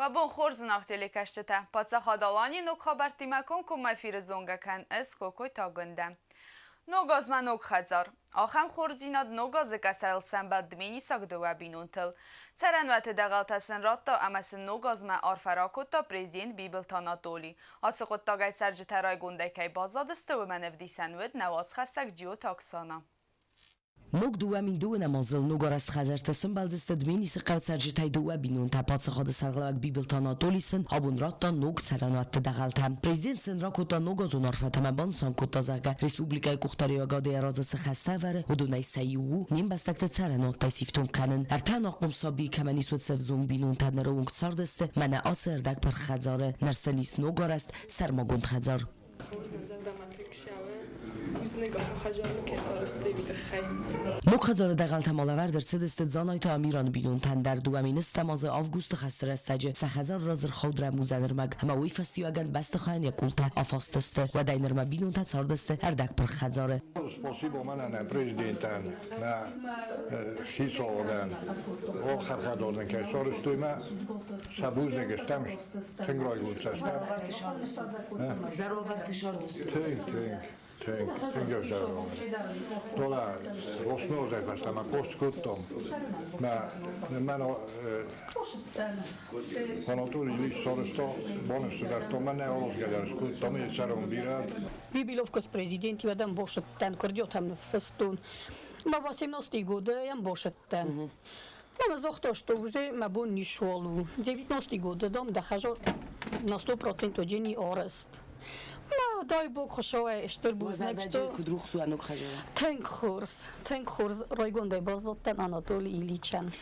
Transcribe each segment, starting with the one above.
Уӕ бон хорз, зынаргъ телекӕсджытӕ! Паддзахад Аланийы ног хабӕрттимӕ комкоммӕ эфиры зонгӕ кӕн ӕз Кокойты Агуындӕ. Ног азмӕ ног хӕдзар. Ахӕм хорздзинад ног азы къӕсӕрыл сӕмбӕлд дменисаг дыууӕ бинонтыл. Цӕрӕнуӕты дӕгъӕлтӕ сын радта ӕмӕ сын ног азмӕ арфӕ ракодта президент Бибылты Анатоли. Ацы хъуыддагӕй цӕрджытӕ райгондӕй кӕй баззадысты, уымӕн ӕвдисӕн уыд нӕ уацхӕссӕг Джиоты Оксана. Ног 2012 азыл ногарӕзт хӕдзӕрттӕ сӕмбӕлдзысты Дменисы хъӕуы цӕрджытӕй дыууӕ бинонтӕ. Паддзахады сӕргълӕууӕг Бибылты Анатоли сын абон радта ног цӕрӕнуӕтты дӕгъӕлтӕ. Президент сын ракодта ногазон арфӕтӕ ӕмӕ банысан кодта, зӕгъгӕ, республикӕйы къухдариуӕгады йӕ разы цы хӕстӕ ӕвӕры, уыдонӕй сӕ иу у не мбӕстӕгты цӕрӕнуӕттӕй сифтонг кӕнын. Ӕртӕ ӕнахъом сабийы кӕмӕн ис, уыцы ӕвзонг бинонтӕ ныры онг цардысты мӕнӕ ацы ӕрдӕгпырх хӕдзары. Ныр сын ис ногарӕзт сӕрмагонд хӕдзар. Ног хӕдзары дӕгъӕлтӕ ма лӕвӕрд ӕрцыдысты Дзанайты Амираны бинонтӕн дӕр 2000 азы августы хӕсты рӕстӕджы сӕ хӕдзары раз ӕрхауд рӕмудзӕн ӕрмӕг ӕмӕ уый фӕстиуӕгӕн бӕстыхайӕн йӕ къултӕ афастысты. Уӕдӕй нырмӕ бинонтӕ цардысты ӕрдӕгпырх хӕдзары. Спасибо мӕнӕн нӕ президентӕн, нӕ хицауадӕн, хӕрхадонӕн кӕй сарӕзтой мӕ сӕ бузныг стӕм, тынг райгонд сӕ стӕм. Тынг, тынг, тынг, тынг ӕвзӕр. Тола Основзӕй фӕстӕмӕ пост кодтам. Мӕ мӕн Анатолий Ильич сарӕзта, баныфсӕвӕрдта мӕнӕ аразгӕ дӕр скодта, ме цӕрон бирӕ. Бибиловкос президенти уӕдӕм босыдтӕн, курдиатӕм ныффыстон. Мӕ 18 годы босыдтӕн. Мама загъта, что уже мӕ бон ничуал у. 19 годы дам дохожу на 100% один арест. Ма, дай Бог, Хуыцауӕй стыр бузныг, что Куыд рухс уа ног хӕдзары? Тынг хорз, тынг хорз райгондӕй баззадтӕн Анатолий Ильичӕн.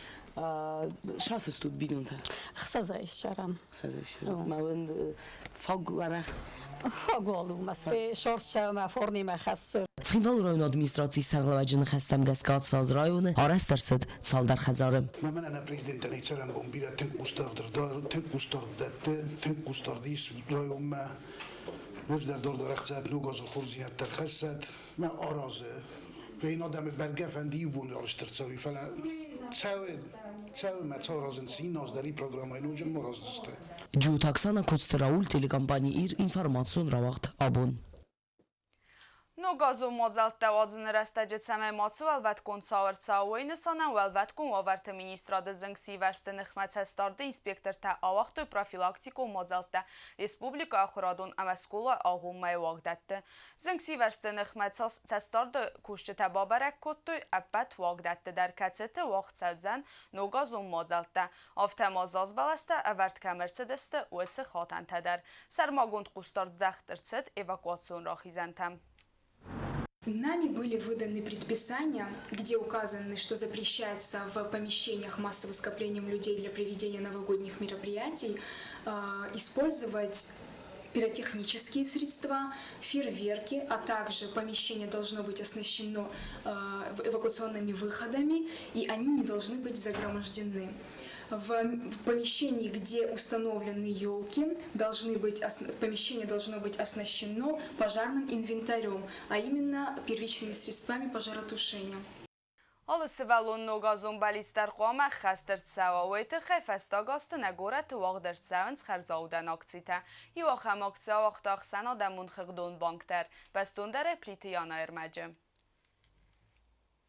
Сасыстут бинонтӕ? Хсӕзӕй ссарӕм. Хсӕзӕй ссарӕм. Ма уын фаг уӕрӕх? Фаг уал у, мӕ сорсӕмӕ форнимӕ хӕссы. Цхинвалы районы администрацийы сӕргълӕууӕджы ныхӕстӕм гӕсгӕ ацы аз районы арӕзт ӕрцыд цалдӕр хӕдзары. Мӕнӕ нӕ президентӕн цӕрӕнбон бирӕ тынг хъусдард тынг хъусдард дӕтты, тынг хъусдард ис районмӕ. Ноджыдӕр дарддӕр ӕхцӕд ног азыл хорздзинӕдтӕ рхӕссӕд. Мӕ аразы. Вейн адӕмы бӕргӕ фӕнды иу бон арӕзт ӕрцӕуй, фӕлӕ цӕуы, цӕуы мӕ царазынц иннӕ аз дӕр и программӕйы ноджы ма араздзысты. Джиоты Оксана, Коцты Рауль, телекомпани Ир, информацион рауагъд «Абон». Ногазон мадзӕлттӕ уадзыны рӕстӕджы цӕмӕй мацы уӕлвӕткон цау ӕрцӕуа, уый нысанӕн Уӕлвӕткон уавӕрты министрады зынгсивӕрзты ныхмӕ цӕстдарды инспектортӕ ауагътой профилактикон мадзӕлттӕ республикӕйы ахуырадон ӕмӕ скъолайы агъоммӕйы уагдӕтты. Зынгсивӕрзты ныхмӕ цӕстдарды кусджытӕ бабӕрӕг кодтой ӕппӕт уагдӕтты дӕр, кӕцыты уагъд цӕудзӕн ногазон мадзӕлттӕ. Афтӕ ма зазбӕлӕстӕ ӕвӕрд кӕм ӕрцыдысты, уыцы хатӕнтӕ дӕр. Сӕрмагонд хъусдард здӕхт ӕрцыд эвакуацион рахизӕнтӕм. Нами были выданы предписания, где указаны, что запрещается в помещениях массовым скоплением людей для проведения новогодних мероприятий использовать пиротехнические средства, фейерверки, а также помещение должно быть оснащено эвакуационными выходами, и они не должны быть загромождены. В помещении, где установлены елки, должны быть, помещение должно быть оснащено пожарным инвентарем, а именно первичными средствами пожаротушения. Алы сывӕллон ногазон бӕллиц дӕр хъуамӕ ӕххӕст ӕрцӕуа, уый тыххӕй фӕстаг азты нӕ горӕты уагъд ӕрцӕуынц хӕрзаудӕн акцитӕ. Иу ахӕм акци ауагъта ӕхсӕнадӕмон хыгъдон банк дӕр. Бӕстондӕрӕй Плиты Яна ӕрмӕджы.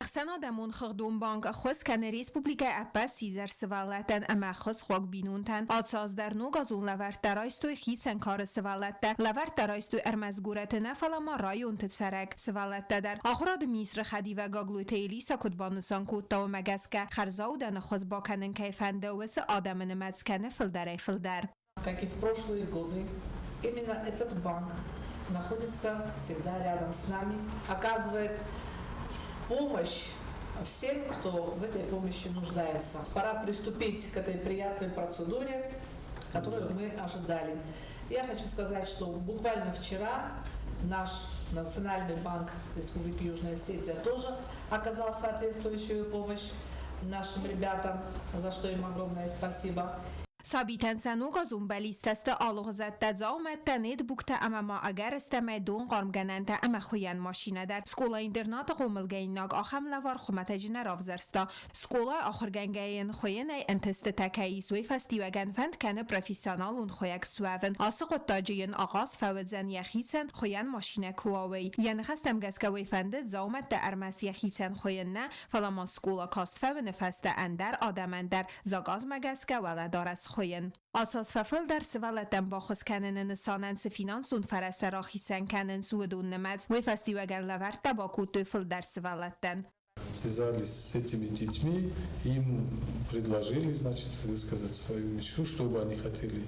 Ӕхсӕнадӕмон хыгъдон банк ӕххуыс кӕны республикӕйы ӕппӕт сидзӕр сывӕллӕттӕн ӕмӕ ӕххуысхъуаг бинонтӕн. Ацы аз дӕр ногазон лӕвӕрттӕ райстой хицӕн кары сывӕллӕттӕ. Лӕвӕрттӕ райстой ӕрмӕст горӕты нӕ, фӕлӕ ма районты цӕрӕг сывӕллӕттӕ дӕр. Ахуырады министры хӕдивӕг Гаглойты Элиса куыд банысан кодта, уымӕ гӕсгӕ хӕрзаудӕны хуыз бакӕнын кӕй фӕнды, уыцы адӕмы нымӕц кӕны фылдӕрӕй-фылдӕр. Как и в прошлые годы, именно этот банк находится всегда рядом с нами, оказывает помощь всем, кто в этой помощи нуждается. Пора приступить к этой приятной процедуре, которую мы ожидали. Я хочу сказать, что буквально вчера наш Национальный банк Республики Южная Осетия тоже оказал соответствующую помощь нашим ребятам, за что им огромное спасибо. Сабитӕн сӕ ногазон бӕллицтӕ сты алыгъуызӕттӕ дзаумӕттӕ, нетбуктӕ ӕмӕ ма ӕгӕрыстӕмӕй донхъармгӕнӕнтӕ ӕмӕ хуыйӕн машинӕ дӕр. Скъола-интернаты хъомылгӕнинаг ахӕм лӕвар хуымӕтӕджы нӕ равзӕрста. Скъолайы ахуыргӕнгӕйӕ йын хуыйынӕй ӕнтыстытӕ кӕй ис, уый фӕстиуӕгӕн фӕнд кӕны профессионалон хуыйӕг суӕвын. Ацы хъуыддаджы йын ахъаз фӕуыдзӕн йӕхицӕн хуыйӕн машинӕ куы уа, уый. Йӕ ныхӕстӕм гӕсгӕ уый фӕнды дзаумӕттӕ ӕрмӕст йӕхицӕн хуыйын нӕ, фӕлӕ ма скъола каст фӕуыны фӕстӕ ӕндӕр адӕмӕн дӕр заказмӕ гӕсгӕ уӕлӕдарӕс хуыйын. Ацаз фӕфылдӕр сывӕллӕттӕн баххуыс кӕныны нысанӕн цы финансон фӕрӕзтӕ рахицӕн кӕнынц, уыдон нымӕц. Уый фӕстиуӕгӕн лӕвӕрттӕ бакодтой фылдӕр сывӕллӕттӕн. Связались с этими детьми, им предложили, значит, высказать свою мечту, что бы они хотели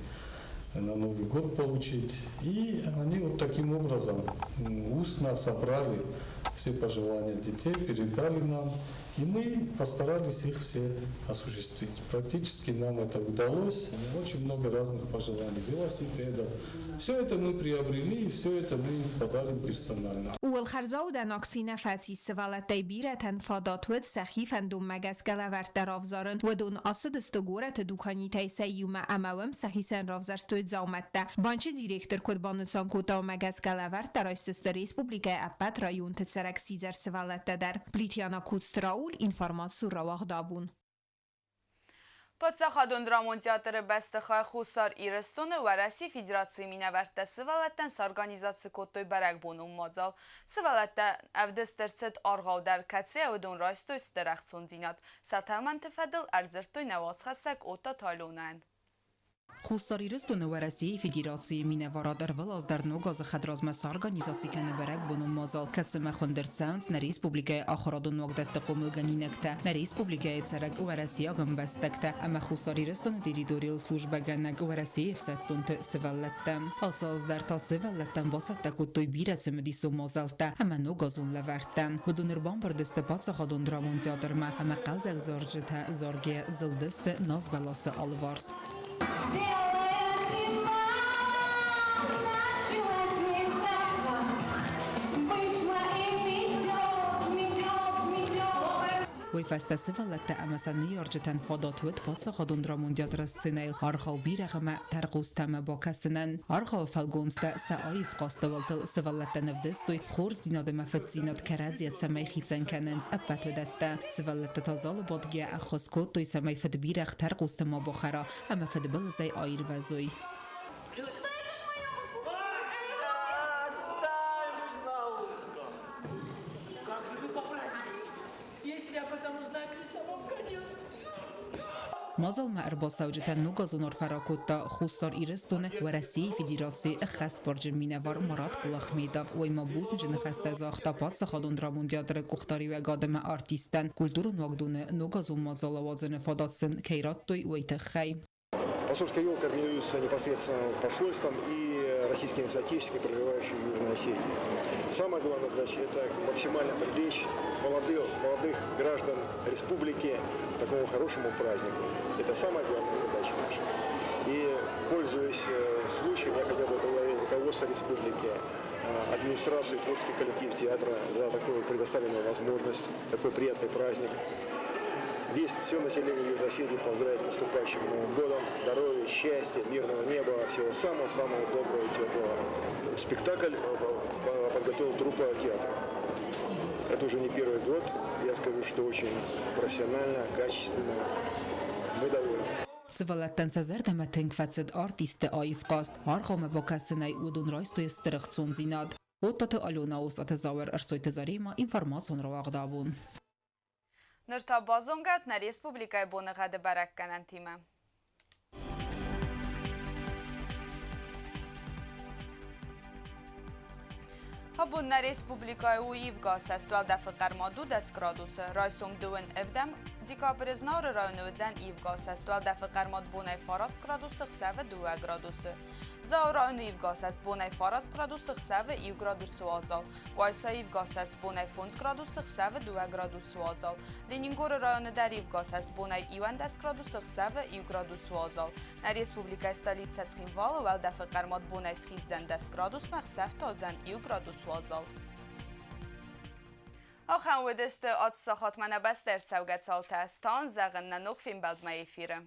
на Новый год получить. И они вот таким образом устно собрали все пожелания детей, передали нам. И мы постарались их все осуществить. Практически нам это удалось. Очень много разных пожеланий, велосипедов. Все это мы приобрели и все это мы им подарим персонально. Ууыл хӕрзаудӕн акци нӕ фӕцис сывӕллӕттӕй бирӕтӕн фадат уыд сӕхи фӕндонмӕ гӕсгӕ лӕвӕрттӕ равзарын. Уыдон ацыдысты горӕты дуканитӕй сӕ иумӕ ӕмӕ уым сӕхицӕн равзӕрстой дзаумӕттӕ. Банчы директор куыд банысан кодта, уымӕ гӕсгӕ лӕвӕрттӕ райсдзысты республикӕйы ӕппӕт районты цӕрӕг сидзӕр сывӕллӕттӕ дӕр. Плитьяна Куцты Рауль, информаци рауагъдабон. Паддзахадон драмон театры бӕстыхай Хуссар Ирыстоны Уӕрӕсейы Федерацийы минӕвӕрттӕ сывӕллӕттӕн сорганизаци кодтой бӕрӕгбонон мадзал. Сывӕллӕттӕ ӕвдыст ӕрцыд аргъау дӕр, кӕцыйӕ уыдон райстой стыр ӕхцондзинад. Сӕ тӕлмӕнты фӕдыл ӕрдзырдтой нӕ уацхӕссӕг Отто Талонӕн. Хуссар Ирыстоны Уӕрӕсейы Федерацийы минӕварад ӕрвылаз дӕр ног азы хӕдразмӕ сорганизаци кӕны бӕрӕгбонон мадзал, кӕцымӕ хуынд ӕрцӕуынц нӕ республикӕйы ахуырадон уагдӕтты хъомылгӕнинӕгтӕ, нӕ республикӕйы цӕрӕг уӕрӕсейаг ӕмбӕстӕгтӕ ӕмӕ Хуссар Ирыстоны территорийыл службӕгӕнӕг Уӕрӕсейы ӕфсӕддонты сывӕллӕттӕ. Ацы аз дӕр та сывӕллӕттӕн бацӕттӕ кодтой бирӕ цымыдисон мадзӕлттӕ ӕмӕ ногазон лӕвӕрттӕ. Уыдон ӕрбамбырд сты паддзахадон драмон театрмӕ ӕмӕ хъӕлдзӕг зарджытӕ заргӕ зылдысты назбӕласы алыварс. Белая зима началась внезапно, вышла и метет, метет, метет. Уый фӕстӕ сывӕллӕттӕ ӕмӕ сӕ ныййарджытӕн фадат уыд паддзахадон драмон театры сценӕйыл аргъау бирӕгъ ӕмӕ тӕрхъустӕмӕ бакӕсынӕн. Аргъауы фӕлгонцтӕ сӕ аив хъазтӕуӕлтыл сывӕллӕттӕ нывдызтой, хорздзинад ӕмӕ фыддзинад кӕрӕдзийӕ цӕмӕй хицӕн кӕнынц, ӕппӕт уыдӕттӕ. Сывӕллӕттӕ та залы бадгӕйӕ ӕххуыс кодтой, цӕмӕй фыдбирӕгъ тӕрхъусты ма бахӕра ӕмӕ фыдбылызӕй аирвӕзой. Да это ж моя Как же вы поправились? Если об этом узнает лиса, вам конец. Мадзалмӕ ӕрбацӕуджытӕн ногазон арфӕ ракодта Хуссар Ирыстоны Уӕрӕсейы Федерацийы ӕххӕстбарджын минӕвар Марат Кулахметов. Уый ма бузныджы ныхӕстӕ загъта паддзахадон драмон театры къухдариуӕгад ӕмӕ артисттӕн, культурон уагдоны ногазон мадзал ауадзыны фадат сын кӕй радтой, уый тыххӕй. Посольская елка организуется непосредственно посольством и российскими соотечественниками, проживающими в Южной Осетии. Самая главная задача – это максимально привлечь молодых, молодых граждан республики к такому хорошему празднику. Это самая главная задача наша. И, пользуясь случаем, я хотел бы поблагодарить руководство республики, администрацию и творческий коллектив театра за такую предоставленную возможность, такой приятный праздник. Весь все население Южной Осетии поздравить с наступающим Новым годом. Здоровья, счастья, мирного неба, всего самого-самого доброго и теплого. Спектакль подготовил труппа театра. Это уже не первый год. Я скажу, что очень профессионально, качественно. Мы довольны. Сывӕллӕттӕн сӕ зӕрдӕмӕ тынг фӕцыд артистты аив хъазт, аргъаумӕ бакӕсынӕй уыдон райстой стыр ӕхцондзинад. Оттаты Алена, Остъаты Зауыр, Ӕрсойты Заремӕ, информацион рауагъд абон. Ныр та базонгӕ нӕ республикӕйы боныгъӕды бӕрӕггӕнӕнтимӕ. Абон нӕ республикӕйы у ивгӕ цӕстуӕлдӕфы хъӕрмад у 10 градусы. Райсом дыууын ӕвдӕм декабры Знауыры районы уыдзӕн ивгӕ цӕстуӕлдӕфы хъӕрмад бонӕй 9 градусы, ӕхсӕвы 2 градусы. Дзауы районы ивгӕ цӕст бонӕй 9 градусы, ӕхсӕвы 1 градусы уазал. Къуайса ивгӕ цӕст бонӕй 5 градусы, ӕхсӕвы 2 градусы уазал. Ленингоры районы дӕр ивгӕ цӕст бонӕй 11 градусы, ӕхсӕвы 1 градус уазал. Нӕ республикӕйы столицӕ Цхинвалы уӕлдӕфы хъӕрмад бонӕй схиздзӕн 10 градусмӕ, ӕхсӕв та уыдзӕн 1 градус уазал. Ахӕм уыдысты ацы сахатмӕ нӕ бӕстӕ ӕрцӕугӕ цаутӕ. Стан зӕгъын нӕ ног фембӕлдмӕ эфиры.